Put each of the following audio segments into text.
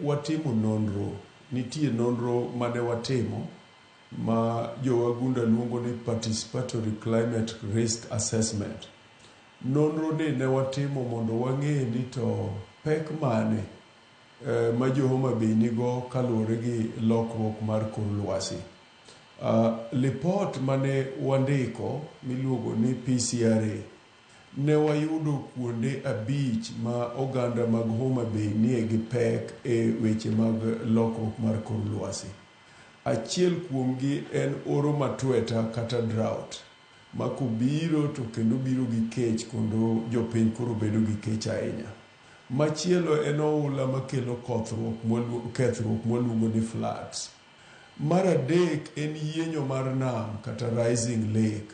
watimo nonro, nitie nonro mane watimo ma jowagunda luongo ni participatory climate risk assessment. Nonro ni ne watimo mondo wang'e ni to pek mane ma jo Homa Bay nigo kaluwore gi lokruok mar kor lwasi. Lipot mane wandiko miluongo ni PCRA ne wayudo kuonde abich ma oganda mag Homa Bay nie gi pek e weche mag lokruok mar kor lwasi. Achiel kuomgi en oro matweta kata drought ma kobiro to kendo biro gi kech kendo jopiny koro bedo gi kech ahinya. Machielo en oula makelo kethruok mwaluongo ni floods. Mar adek en yienyo mar nam kata rising lake.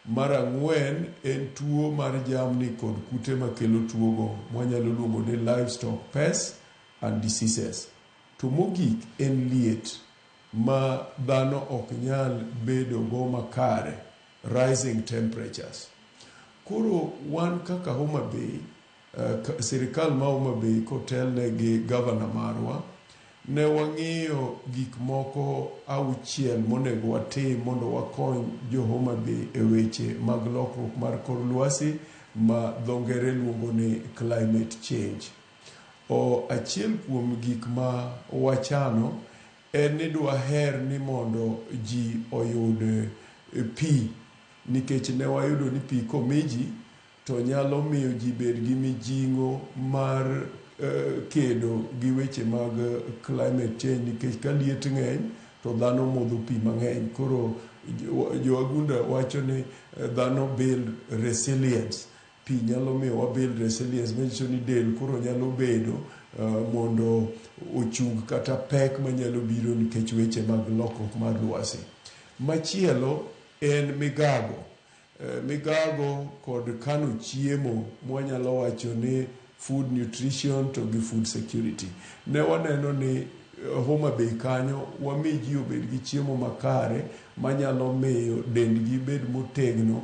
Mar ang'wen en tuo mar jamni kod kute makelo tuogo mwanyalo luongo ni livestock pests and diseases. To mogik en liet ma dhano ok nyal bedo go makare, rising temperatures. Koro wan kaka Homa Bay, sirikal ma Homa Bay kotelne gi gavana marwa, ne wang'iyo gik moko auchiel monego watim mondo wakony jo Homa Bay e weche mag lokruok mar kor lwasi ma dho ngere luongo ni climate change. O achiel kuom gik ma wachano en ni dwaher ni mondo ji oyud pi nikech ne wayudo ni pi komi ji to nyalo miyo ji bed gi mijing'o mar kedo gi weche mag climate change nikech ka liet ng'eny to dhano modho pi mang'eny. Koro jowagunda wacho ni dhano build resilience. Pi nyalo miyo wa build resilience manyiso ni del koro nyalo bedo mondo ochung kata pek manyalo biro nikech weche mag lokruok mar lwasi. Machielo en migago. Migago kod kano chiemo mwanyalo wacho ni food nutrition to gi food security. Ne waneno ni Homa Bay kanyo wami ji obed gi chiemo makare manyalo miyo dendgi bed motegno.